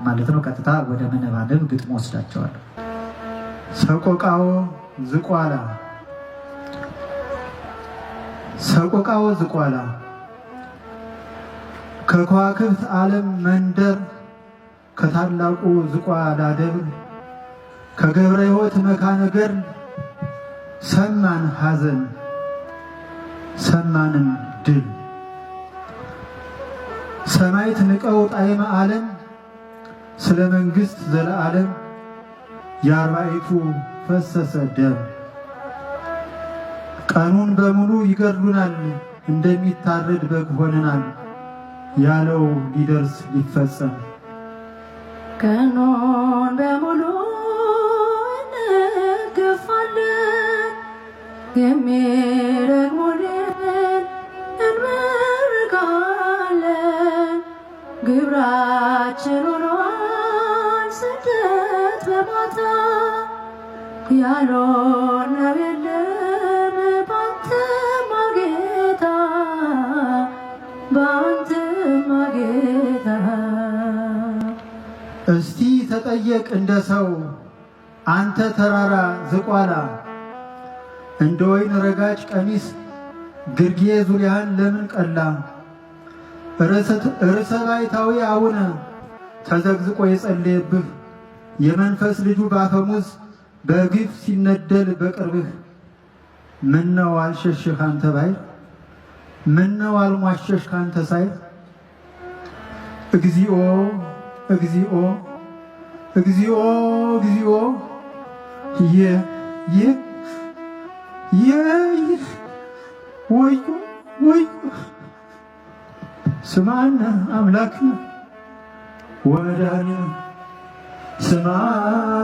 ማለት ነው። ቀጥታ ወደ መነባነብ ግጥሞ ወስዳቸዋለሁ። ሰቆቃወ ዝቋላ። ሰቆቃወ ዝቋላ ከከዋክብት ዓለም መንደር ከታላቁ ዝቋላ ደብር ከገብረ ሕይወት መካነ ገድል ሰማን ሐዘን ሰማንም ድል። ሰማይት ንቀው ጣዕመ ዓለም ስለ መንግሥት ዘለዓለም የአርባዕቱ ፈሰሰ ደም። ቀኑን በሙሉ ይገድሉናል እንደሚታረድ በግ ሆነናል ያለው ሊደርስ ሊፈጸም። ቀኑን በሙሉ እንገፋለን፣ የሚረግሙንን እንመርቃለን። ግብራችን ሆኗል ስደት በማታ፣ ያልሆነው የለም ባንተማ ጌታ፣ ባንተማ ጌታ። እስቲ ተጠየቅ እንደ ሰው አንተ ተራራ ዝቋላ፣ እንደ ወይን ረጋጭ ቀሚስ ግርጌ ዙሪያህን ለምን ቀላ? ርዕሰ ባይታዊ አቡነ ተዘግዝቆ የጸለየብህ የመንፈስ ልጁ ባፈሙዝ በግፍ ሲነደል በቅርብህ፣ ምነው አልሸሽህ አንተ ባይር፣ ምነው አልሟሸሽ ካንተ ሳይር? እግዚኦ እግዚኦ እግዚኦ እግዚኦ የ የ የ ወዮ ወዮ ስማነ አምላክነ ወመድኃኒነ፣ ስማነ